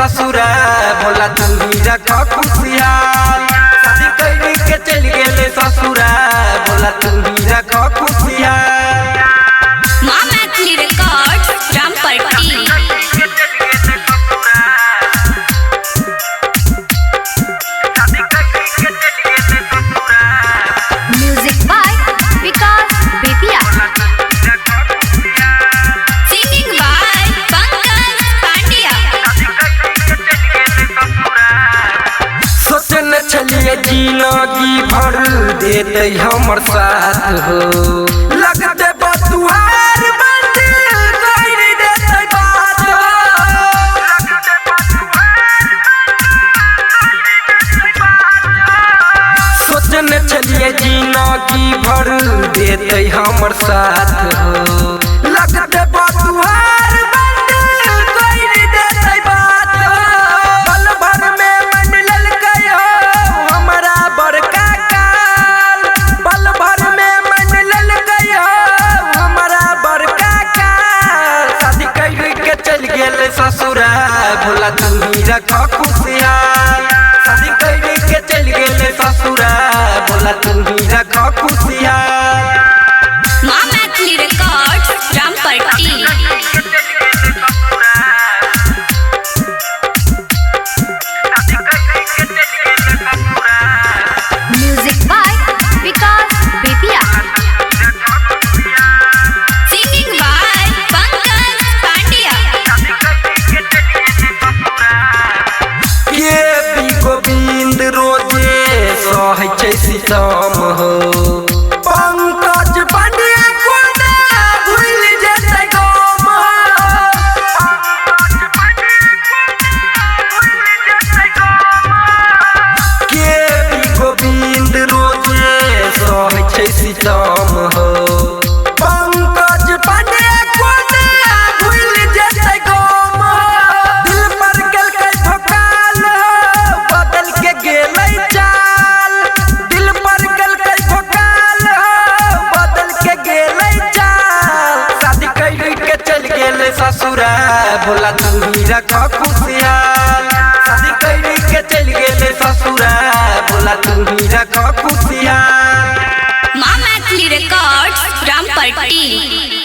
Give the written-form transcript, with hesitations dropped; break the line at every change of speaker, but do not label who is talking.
ससुरा, भोला तू ही रख खुशियाल। शादी कर के चल गेले ससुरा, भोला तू ही रख खुशियाल।
माँ Maithili records Rampatti. Music by Vikas Bettiah, singing by Pankaj Pandya.
सोचन छलिए जिंदगी भर देते हमर साथ हो, लगते बतुहार बंद कर देते बात हो। सोचन छलिए जिंदगी भर देते हमर साथ हो, लगते बतुहार बंद कर देते बात हो। पल भर में मन ललकै हो हमरा बड़का काल, पल भर में मन ललकै हो हमरा बड़का काल। शादी कर के चल गेल ससुरा, भोला तू ही रख खुशियाल। शादी कर के चल गेल ससुरा, भोला तू ही रख खुशियाल।
माँ Maithili records Rampatti. Music by Vikas Bettiah, singing by Pankaj Pandya.
के बी गोविंद रोजे सहै छै सितम हो, पंकज पांड्या कोना भूल जेतै गम हो। के बी गोविंद रोजे सहै छै सितम हो, पंकज पांड्या कोना भूल जेतै गम हो। दिल पर केलकै भोकाल हो, बदल के गेलै चाल। दिल पर केलकै भोकाल हो, बदल के गेलै चाल। शादी कर के चल गेलै ससुरा, भोला तू ही रख खुशियाल। शादी कर के चल गेलै ससुरा, भोला तू ही रख खुशियाल।
माँ मैथिली रिकॉर्ड्स रामपट्टी।